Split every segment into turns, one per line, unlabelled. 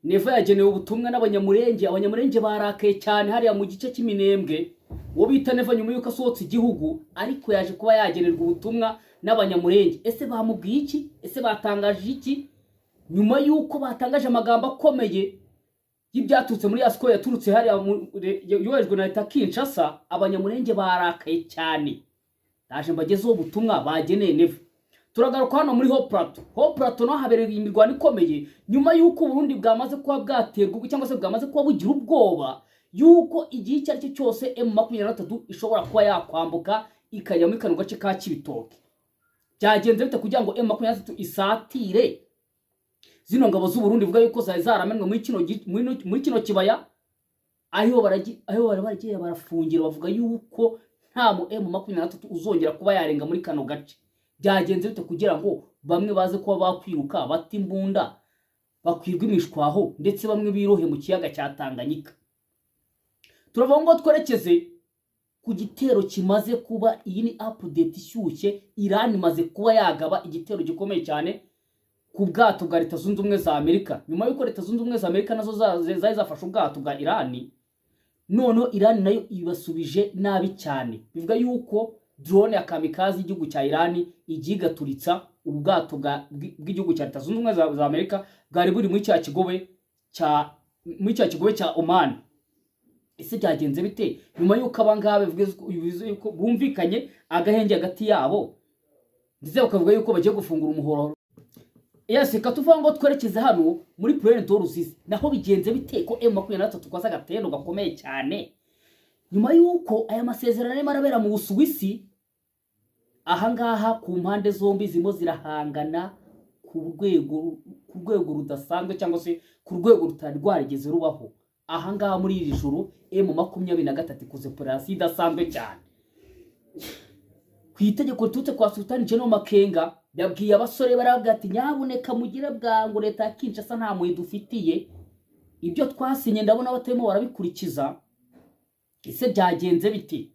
Neva yagenewe ubutumwa n'Abanyamurenge. Abanyamurenge barakaye cyane hariya mu gice cy'Iminembwe. Uwo bita Neva, nyuma y'uko asohotse igihugu, ariko yaje kuba yagenerwa ubutumwa n'Abanyamurenge. Ese bamubwiye iki? Ese batangaje iki? Nyuma y'uko batangaje amagambo akomeye y'ibyaturutse muri ya Sukhoi yaturutse hariya yoherejwe na leta Kinshasa, Abanyamurenge barakaye cyane. Ndaje mbagezeho ubutumwa bageneye Neva. Turagaruka hano muri Haut Plateau. Haut Plateau naho habereye imirwano ikomeye, nyuma y'uko Uburundi bwamaze kuba bwaterwa, cyangwa se bwamaze kuba bugira ubwoba y'uko igihe icyo ari cyo cyose M23 ishobora kuba yakwambuka ikajya muri kano gace ka Cibitoke. Byagenze bite kugira ngo M23 isatire zino ngabo z'Uburundi, bivuga yuko zari zaramenwe muri kino kibaya, aho bari baragiye barafungira, bavuga yuko nta mu M23 uzongera kuba yarenga muri kano gace? Byagenze bite kugira ngo bamwe baze kuba bakwiruka bata imbunda, bakwirwa imishwaho, ndetse bamwe birohe mu kiyaga cya Tanganyika? Turava ngo twerekeze ku gitero kimaze kuba. Iyi ni update ishyushye. Iran imaze kuba yagaba igitero gikomeye cyane ku bwato bwa Leta Zunze Ubumwe za Amerika, nyuma y'uko Leta Zunze Ubumwe za Amerika nazo zari zafashe ubwato bwa Irani. Noneho Irani nayo ibasubije nabi cyane. Bivuga yuko drone ya kamikaze y'igihugu cya Irani igiye igaturitsa ubwato bw'igihugu cya Leta Zunze Ubumwe za Amerika bwari buri muri cya kigobe cya Oman. Ese byagenze bite nyuma y'uko abangaba bivuze yuko bumvikanye agahenge hagati yabo, ndetse bakavuga yuko bagiye gufungura umuhoro? Yes, reka tuvuga ngo twerekeze hano muri Plaine de Ruzizi. Naho bigenze bite ko M23 twaza agatendo gakomeye cyane, nyuma y'uko aya masezerano arimo arabera mu Busuwisi? Ahangaha ku mpande zombi zirimo zirahangana ku rwego rudasanzwe, cyangwa se ku rwego rutari rwarigeze rubaho. Ahangaha muri iri joro, M23 ikoze operasiyo idasanzwe cyane. Ku itegeko riturutse kwa Sultani General Makenga, yabwiye abasore, barabwira ati: "Nyabuneka mugire bwangu, leta ya Kinshasa nta mpuhwe dufitiye, ibyo twasinye ndabona batarimo barabikurikiza." Ese byagenze bite?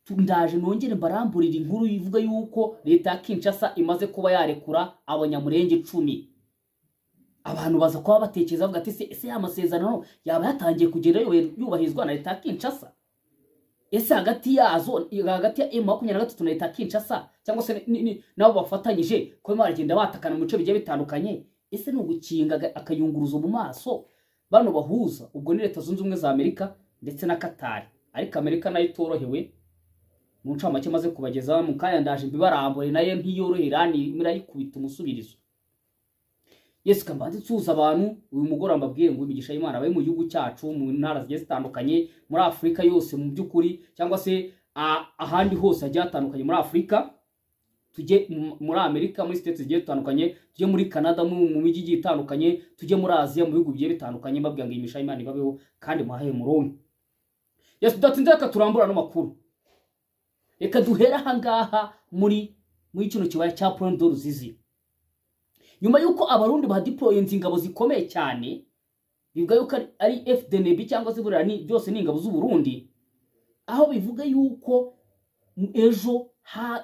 Ndaje nongere mbaramburira inkuru ivuga yuko leta ya Kinshasa imaze kuba yarekura Abanyamurenge 10. Abantu baza kuba batekereza, bavuga ati: Ese ya masezerano yaba yatangiye kugenda yubahirizwa na leta ya Kinshasa? Ese hagati yazo, hagati ya M23 na leta ya Kinshasa, cyangwa se nabo bafatanyije, ko barimo baragenda batakana mu bice bigiye bitandukanye, ese ni ugukinga akayunguruzo mu maso bano bahuza?" Ubwo ni Leta Zunze Ubumwe za Amerika ndetse na Katari, ariko Amerika nayo itorohewe. Mu ncamake maze kubagezaho mu kanya, ndaje mbibarambure, nayo ntiyorohera, ni irayikubita umusubirizo. Yesu kambanze nsuhuza abantu uyu mugoroba, mbabwire ngo imigisha y'Imana abaye mu gihugu cyacu, mu ntara zigiye zitandukanye muri Afurika yose mu by'ukuri, cyangwa se ahandi hose hagiye hatandukanye muri Afurika, tujye muri Amerika, muri state zigiye zitandukanye, tujye muri Canada, mu mijyi igiye itandukanye, tujye muri Aziya, mu bihugu bigiye bitandukanye. Mbabwira ngo imigisha y'Imana ibabeho kandi muhahe muronke. Yesu, tudatinze, reka turambura ano makuru. Reka duhere ahangaha muri kino kibaya cya Plaine de Ruzizi, nyuma y'uko Abarundi badeployinze ingabo zikomeye cyane. Bivuga yuko ari FDNB, cyangwa se buriya ni byose ni ingabo z'u Burundi, aho bivuga yuko ejo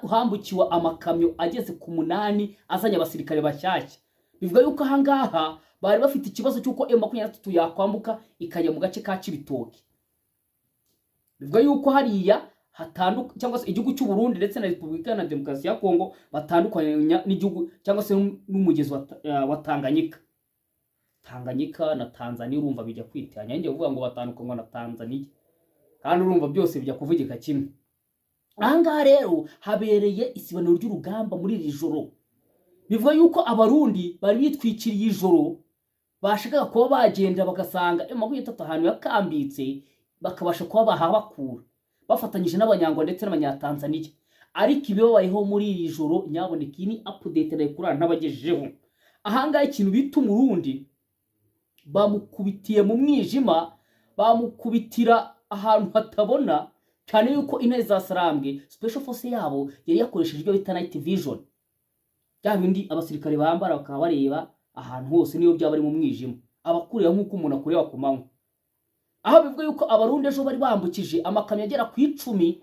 hambukiwe amakamyo ageze ku 8 azanye abasirikare bashyashya. Bivuga yuko ahangaha bari bafite ikibazo cy'uko M23 yakwambuka ikajya mu gace ka Cibitoke. Bivuga yuko hariya hatanduka, cyangwa se igihugu cy'u Burundi ndetse na Repubulika Iharanira Demokarasi ya Kongo batandukanye n'igihugu, cyangwa se n'umugezi wa Tanganyika. Tanganyika na Tanzania urumva bijya kwitiranya, njye kuvuga ngo batandukanywa na Tanzania, kandi urumva byose bijya kuvugika kimwe. Ahangaha rero habereye isibaniro ry'urugamba muri iri joro. Bivuga yuko Abarundi bari bitwikiriye ijoro, bashakaga kuba bagenda bagasanga M23 ahantu yakambitse, bakabasha kuba bahabakura bafatanyije n'Abanyangwa ndetse n'Abanyatanzaniya. Ariko ibibabayeho muri iri joro, nyaboneka, iyi ni update nayikurana n'abagejejeho. Ahangaha ikintu bita Umurundi bamukubitiye mu mwijima, bamukubitira ahantu hatabona cyane, yuko intare za Sarambwe, special force yabo, yari yakoresheje ibyo bita night vision, bya bindi abasirikare bambara bakaba bareba ahantu hose niyo byaba ari mu mwijima, abakureba nk'uko umuntu akureba ku manywa. Aho bivuga yuko Abarundi ejo bari bambukije amakamyo agera ku 10.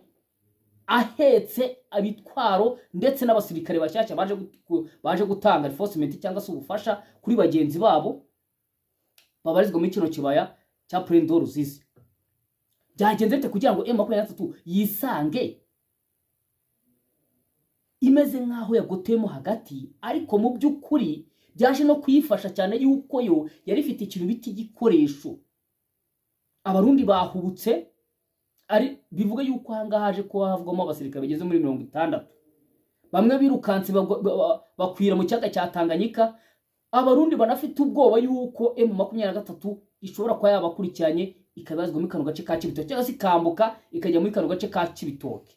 Ahetse ibitwaro ndetse n'abasirikare bashyashya baje gutanga reinforcement cyangwa se ubufasha kuri bagenzi babo babarizwa muri kino kibaya cya Plaine de Ruzizi. Byagenze bite kugira ngo M23 yisange imeze nk'aho yagoteyemo hagati? Ariko mu by'ukuri byaje no kuyifasha cyane yuko yo yari ifite ikintu bita igikoresho. Abarundi bahubutse, ari bivuga yuko ahangaha haje kuba havugwamo abasirikare bageze muri 60. Bamwe birukanse bakwira mu kiyaga cya Tanganyika. Abarundi banafite ubwoba yuko M23 ishobora kuba yabakurikiranye, ikabazwa muri kano gace ka Cibitoke, cyangwa se ikambuka ikajya muri kano gace ka Cibitoke.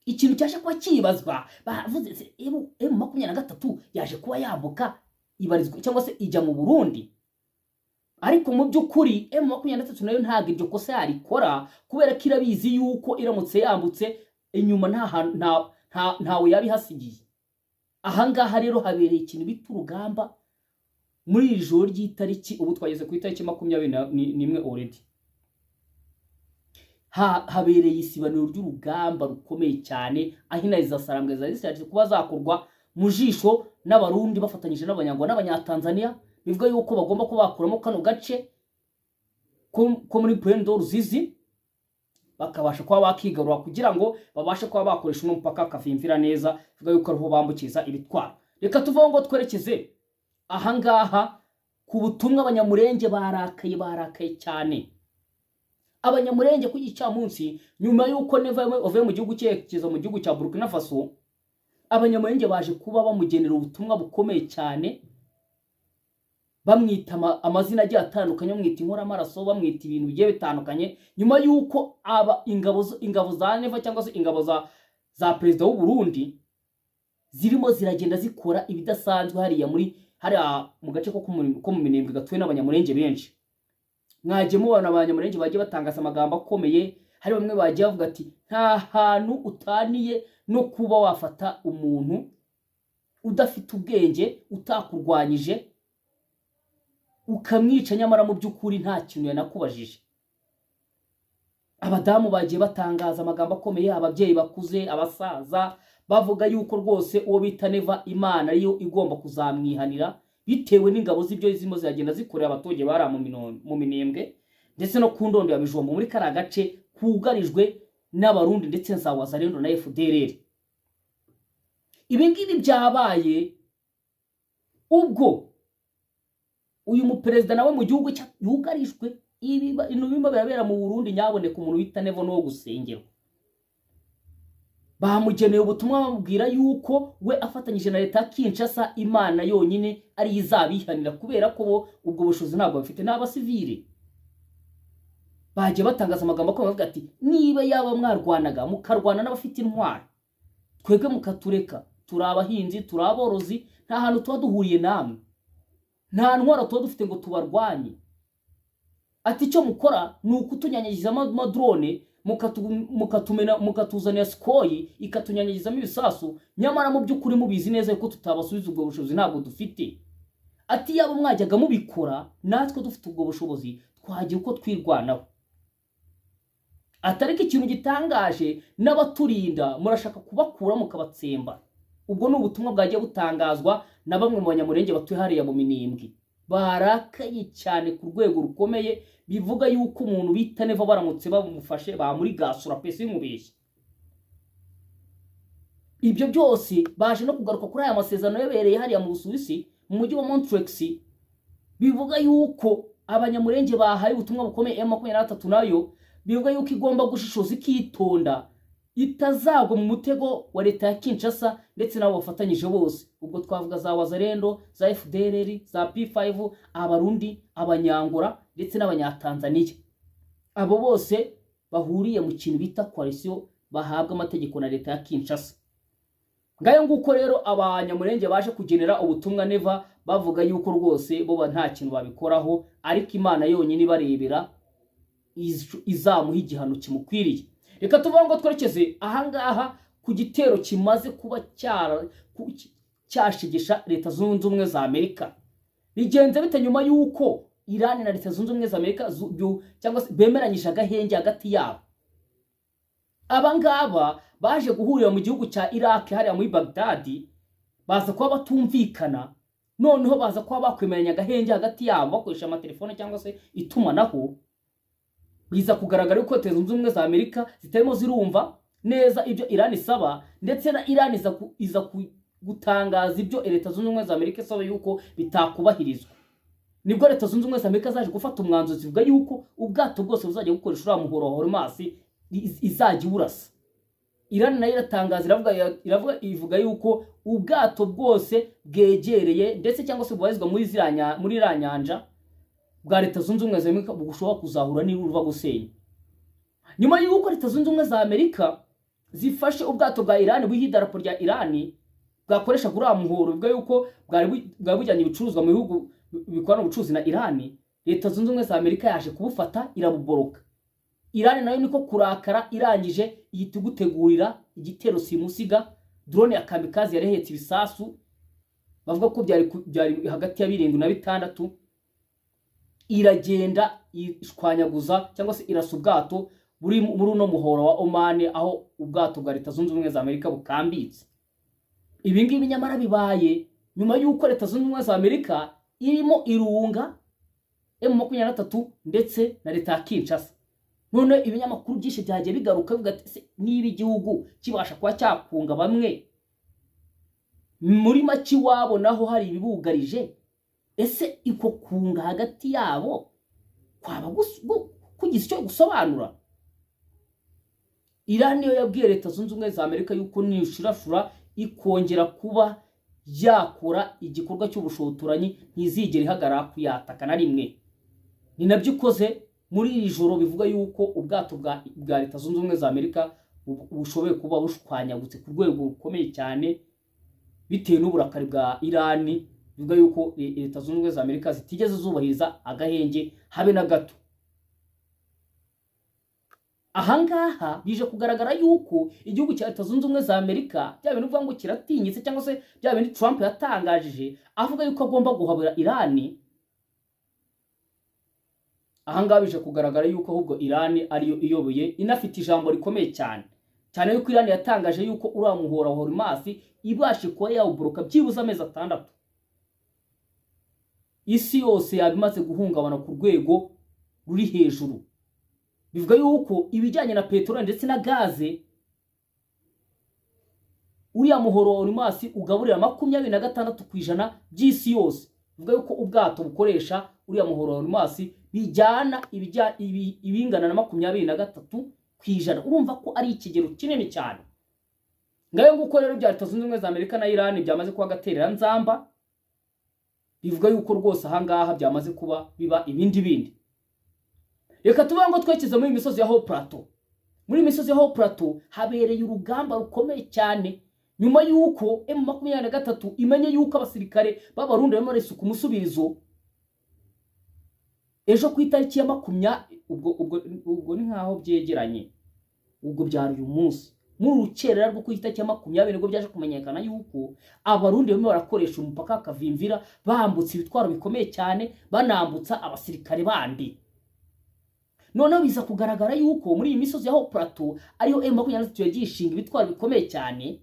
Ikintu cyaje kuba kibazwa, bavuze se M23 yaje kuba yambuka, ibarizwa cyangwa se ijya mu Burundi. Ariko mu by'ukuri M23 nayo ntabwo iryo kosa yarikora, kubera ko irabizi yuko iramutse yambutse inyuma nta hantu- nta nta ntawe yabihasigiye. Ahangaha rero habereye ikintu bita urugamba muri iri joro ry'itariki, ubu twageze ku itariki 21 already. Habereye isibaniro ry'urugamba rukomeye cyane, aho intare za Sarambwe zari zishatse kuba zakorwa mu jisho n'Abarundi bafatanyije n'Abanyarwanda n'Abanyatanzania. Bivuga yuko bagomba kuba bakuramo kano gace ko muri Plaine de Ruzizi, bakabasha kuba bakigarura kugira ngo babashe kuba bakoresha uno mupaka Kavimvira neza, bivuga yuko ariho bambukiza ibitwaro. Reka tuveho ngo twerekeze ahangaha ku butumwa. Abanyamurenge barakaye, barakaye cyane. Abanyamurenge ku gicamunsi, nyuma y'uko Neva avuye mu gihugu cyerekeza mu gihugu cya Burkina Faso, Abanyamurenge baje kuba bamugenera ubutumwa bukomeye cyane, bamwita amazina agiye atandukanye, bamwita inkoramaraso, bamwita ibintu bigiye bitandukanye, nyuma y'uko aba ingabo za Neva cyangwa se ingabo za perezida w'u Burundi zirimo ziragenda zikora ibidasanzwe hariya muri hariya mu gace ko mu Minembwe gatuwe n'Abanyamurenge benshi. Mwagiye mubona Abanyamurenge bagiye batangaza amagambo akomeye. Hari bamwe bagiye bavuga ati: "Nta hantu utaniye no kuba wafata umuntu udafite ubwenge, utakurwanyije, ukamwica, nyamara mu by'ukuri nta kintu yanakubajije." Abadamu bagiye batangaza amagambo akomeye, ababyeyi bakuze, abasaza, bavuga yuko rwose uwo bita Neva Imana ariyo igomba kuzamwihanira, bitewe n'ingabo z'ibyo zirimo ziragenda zikorera abaturage bari mu Minembwe ndetse no ku Ndondo ya Bijombo, muri kariya gace kugarijwe n'Abarundi ndetse na za Wazalendo na FDLR. Ibi ngibi byabaye ubwo uyu muperezida nawe mu gihugu cye yugarijwe. Ibi ibintu birimo birabera mu Burundi, nyaboneka, umuntu wita Neva n'uwo gusengerwa. Bamugeneye ubutumwa bamubwira yuko we afatanyije na leta ya Kinshasa, Imana yonyine ariyo izabihanira, kubera ko bo ubwo bushobozi ntabwo bafite, ni abasivile. Bagiye batangaza amagambo akomeye bavuga ati: "Niba yaba mwarwanaga, mukarwana n'abafite intwaro, twebwe mukatureka, turi abahinzi, turi aborozi, nta hantu tuba duhuriye namwe, nta ntwaro tuba dufite ngo tubarwanye." Ati: "Icyo mukora ni ukutunyanyagizamo amadrone, mukatumena, mukatuzanira Sukhoi ikatunyanyagizamo ibisasu, nyamara mu by'ukuri mubizi neza yuko tutabasubiza, ubwo bushobozi ntabwo dufite." Ati: "Yaba mwajyaga mubikora natwe dufite ubwo bushobozi, twagira uko twirwanaho." Ati: "Ariko ikintu gitangaje, n'abaturinda murashaka kubakura mukabatsemba." Ubwo ni ubutumwa bwagiye butangazwa na bamwe mu Banyamurenge batuye hariya mu Minembwe, barakaye cyane ku rwego rukomeye. Bivuga yuko umuntu bita Neva baramutse bamufashe bamurigasura pe, sinkubeshye. Ibyo byose baje no kugaruka kuri aya masezerano yabereye hariya mu Busuwisi, mu mujyi wa Montreux. Bivuga yuko Abanyamurenge bahaye ubutumwa bukomeye M23 nayo, bivuga yuko igomba gushishoza, ikitonda, itazagwa mu mutego wa leta ya Kinshasa ndetse n'abo bafatanyije bose. Ubwo twavuga za Wazalendo, za FDLR, za P5, Abarundi, Abanyangora ndetse n'Abanyatanzaniya. Abo bose bahuriye mu kintu bita coalition, bahabwa amategeko na leta ya Kinshasa. Ngayo nguko rero, Abanyamurenge baje kugenera ubutumwa Neva, bavuga yuko rwose bo nta kintu babikoraho, ariko Imana yonyine ibarebera izamuha igihano kimukwiriye. Reka tuvuge ngo twerekeze ahangaha ku gitero kimaze kuba cyashegesha Leta Zunze Ubumwe za Amerika. Bigenze bite nyuma y'uko Irani na Leta Zunze Ubumwe za Amerika cyangwa se bemeranyije agahenge hagati yabo? Aba ngaba baje guhurira mu gihugu cya Iraq, hariya muri Baghdad, baza kuba batumvikana. Noneho baza kuba bakwemeranya agahenge hagati yabo bakoresha amatelefone cyangwa se itumanaho. Biza kugaragara yuko Leta Zunze Ubumwe za Amerika zitarimo zirumva neza ibyo Iran isaba, ndetse na Iran iza gutangaza ibyo Leta Zunze Ubumwe za Amerika isaba yuko bitakubahirizwa. Nibwo Leta Zunze Ubumwe za Amerika zaje gufata umwanzuro, zivuga yuko ubwato bwose buzajya bukoresha uriya muhoro wa Hormuz izajya iburasa. Iran nayo iratangaza, iravuga ivuga yuko ubwato bwose bwegereye ndetse cyangwa se bubarizwa muri iriya nyanja bwa Leta Zunze Ubumwe za Amerika bushobora kuzahura n'uruva gusenya. Nyuma y'uko Leta Zunze Ubumwe za Amerika zifashe ubwato bwa Iran buriho idarapo rya Iran bwakoreshaga uriya muhoro, bivuga yuko bwari bujyanye ibicuruzwa mu bihugu bikorana ubucuruzi na Iran, Leta Zunze Ubumwe za Amerika yaje kubufata irabuboroka. Iran nayo niko kurakara, irangije ihita igutegurira igitero simusiga, drone ya kamikaze yari ihetse ibisasu bavuga ko byari hagati ya 7 na 6, iragenda ishwanyaguza cyangwa se irasa ubwato buri muri uno muhoro wa Oman, aho ubwato bwa Leta Zunze Ubumwe za Amerika bukambitse. Ibi ngibi nyamara bibaye nyuma y'uko Leta Zunze Ubumwe za Amerika irimo irunga M23 ndetse na leta ya Kinshasa. None ibinyamakuru byinshi byagiye bigaruka bivuga ati: "Ese niba igihugu kibasha kuba cyakunga bamwe, muri make iwabo naho hari ibibugarije, ese iko kunga hagati yabo kwaba kugize icyo gusobanura?" Iran niyo yabwiye Leta Zunze Ubumwe za Amerika yuko nishurashura ikongera kuba yakora igikorwa cy'ubushotoranyi, ntizigera ihagarara kuyataka na rimwe. Ni nabyo ikoze muri iri joro. Bivuga yuko ubwato bwa Leta Zunze Ubumwe za Amerika bushoboye kuba bushwanyagutse ku rwego rukomeye cyane bitewe n'uburakari bwa Irani. Bivuga yuko Leta Zunze Ubumwe za Amerika zitigeze zubahiriza agahenge habe na gato. Ahangaha bije kugaragara yuko igihugu cya Leta Zunze Ubumwe za Amerika, bya bintu uvuga ngo kiratinyitse, cyangwa se bya bindi Trump yatangajije avuga yuko agomba guhabura Irani, ahangaha bije kugaragara yuko ahubwo Irani ariyo iyoboye, inafite ijambo rikomeye cyane cyane, yuko Irani yatangaje yuko uriya muhora wa Hormuz ibashe kuba yawuboroka byibuze amezi 6, isi yose yaba imaze guhungabana ku rwego ruri hejuru. Bivuga yuko ibijyanye na peteroli ndetse na gaze, uriya muhoro wa Hormuz ugaburira 26% by'isi yose. Bivuga yuko ubwato bukoresha uriya muhoro wa Hormuz bijyana ibingana na 23%. Urumva ko ari ikigero kinini cyane. Ngayo nguko rero bya Leta Zunze Ubumwe za Amerika na Iran byamaze kuba agatereranzamba. Bivuga yuko rwose ahangaha byamaze kuba biba ibindi bindi. Reka tuvuge ngo twerekeze muri iyi misozi ya Haut Plateau. Muri iyi misozi ya Haut Plateau habereye urugamba rukomeye cyane nyuma y'uko M23 imenye yuko abasirikare b'Abarundi barimo barisuka umusubirizo. Ejo ku itariki ya makumya, ubwo ni nkaho byegeranye, ubwo byari uyu munsi muri urukerera rwo ku itariki ya 20, nibwo byaje kumenyekana yuko Abarundi barimo barakoresha umupaka wa Kavimvira bambutse ibitwaro bikomeye cyane, banambutsa abasirikare bandi. Noneho biza kugaragara yuko muri iyi misozi ya Haut Plateau ariyo M23 yagiye ishinga ibitwaro bikomeye cyane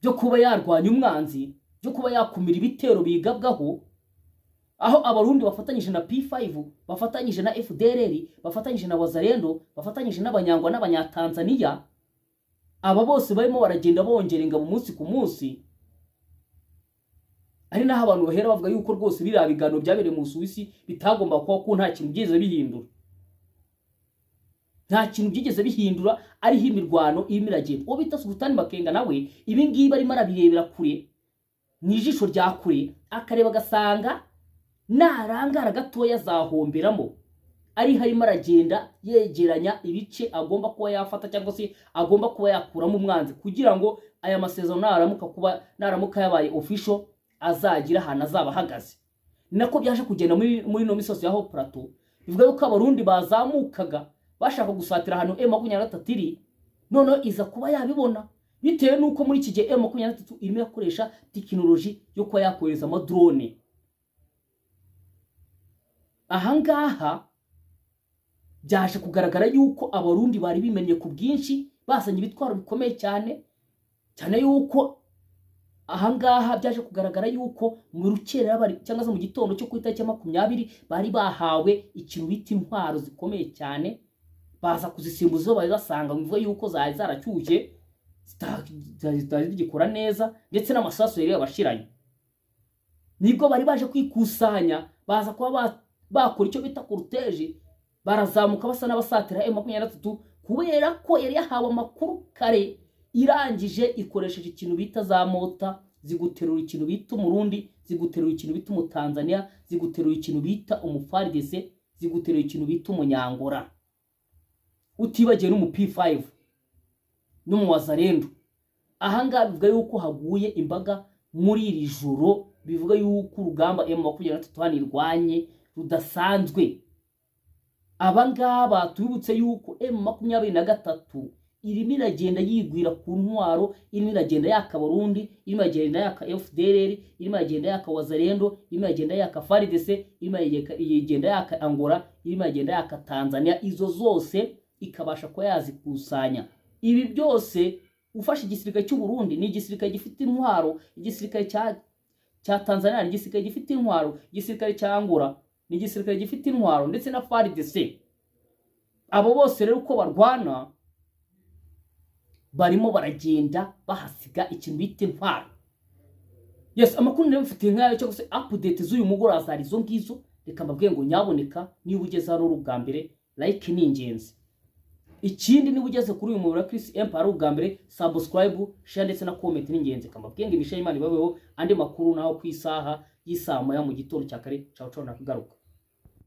byo kuba yarwanya umwanzi, byo kuba yakumira ibitero bigabwaho, aho Abarundi bafatanyije na P5, bafatanyije na FDLR, bafatanyije na Wazalendo, bafatanyije n'Abanyangwa n'Abanyatanzania. Aba bose barimo baragenda bongera ingabo umunsi ku munsi, ari naho abantu bahera bavuga yuko rwose biriya biganiro byabereye mu Busuwisi bitagomba kuba, ko nta kintu byigeze bihindura, nta kintu byigeze bihindura, ariho imirwano irimo iragenda. Uwo bita Sultani Makenga nawe ibi ngibi arimo arabirebera kure, mu ijisho rya kure, akareba agasanga narangara gatoya azahomberamo. Ari harimo aragenda yegeranya ibice agomba kuba yafata cyangwa se agomba kuba yakuramo umwanzi, kugira ngo aya masezerano naramuka yabaye official azagira ahantu azaba ahagaze. Ni nako byaje kugenda muri ino misozi ya Haut Plateau. Bivuga yuko Abarundi bazamukaga bashaka gusatira ahantu M23 iri, noneho iza kuba yabibona, bitewe n'uko muri iki gihe M23 irimo irakoresha tekinoloji yo kuba yakohereza amadrone. Ahangaha Byaje kugaragara yuko Abarundi bari bimennye ku bwinshi, bazanye ibitwaro bikomeye cyane cyane, yuko ahangaha byaje kugaragara yuko mu rukerera bari, cyangwa se mu gitondo cyo ku itariki ya 20, bari bahawe ikintu bita intwaro zikomeye cyane, baza kuzisimbuza izo bari basanga, bivuga yuko zari zaracyushye, zitari zigikora neza, ndetse n'amasasu yari yabashiranye. Nibwo bari baje kwikusanya, baza kuba bakora icyo bita cortège, barazamuka basa n'abasatira M23, kubera ko yari yahawe amakuru kare. Irangije ikoresheje ikintu bita za mortar, ziguterura ikintu bita Umurundi, ziguterura ikintu bita Umutanzania, ziguterura ikintu bita umu FARDC, ziguterura ikintu bita Umunyangora, utibagiwe n'umu P5 n'umuwazarendo. Ahangaha bivuga yuko haguye imbaga muri iri joro. Bivuga yuko urugamba M23 hano irwanye rudasanzwe. Aba ngaba, tubibutse yuko M23 irimo iragenda yigwira ku ntwaro, irimo iragenda yaka Burundi, irimo iragenda yaka FDLR, irimo iragenda yaka Wazalendo, irimo iragenda yaka FARDC, irimo iragenda yaka Angola, irimo iragenda yaka Tanzania, izo zose ikabasha kuba yazikusanya. Ibi byose, ufashe igisirikare cy'u Burundi ni igisirikare gifite intwaro, igisirikare cya Tanzania ni igisirikare gifite intwaro, igisirikare cya Angola ni igisirikare gifite intwaro, ndetse na FARDC. Abo bose rero uko barwana, barimo baragenda bahasiga ikintu bita intwaro. Yes, amakuru rero mfitiye nk'ayo, cyangwa se update z'uyu mugoroba zari izo ngizo. Reka mbabwiye ngo nyaboneka, niba ugeze hano uri ubwa mbere, like ni ingenzi. Ikindi, niba ugeze kuri uyu muyoboro wa Chris Empire ari ubwa mbere, subscribe, share ndetse na comment ni ingenzi. Reka mbabwiye ngo imisha y'Imana ibabeho. Andi makuru naho ku isaha y'isaa 1 mu gitondo cya kare. Ciao ciao, nakagaruka.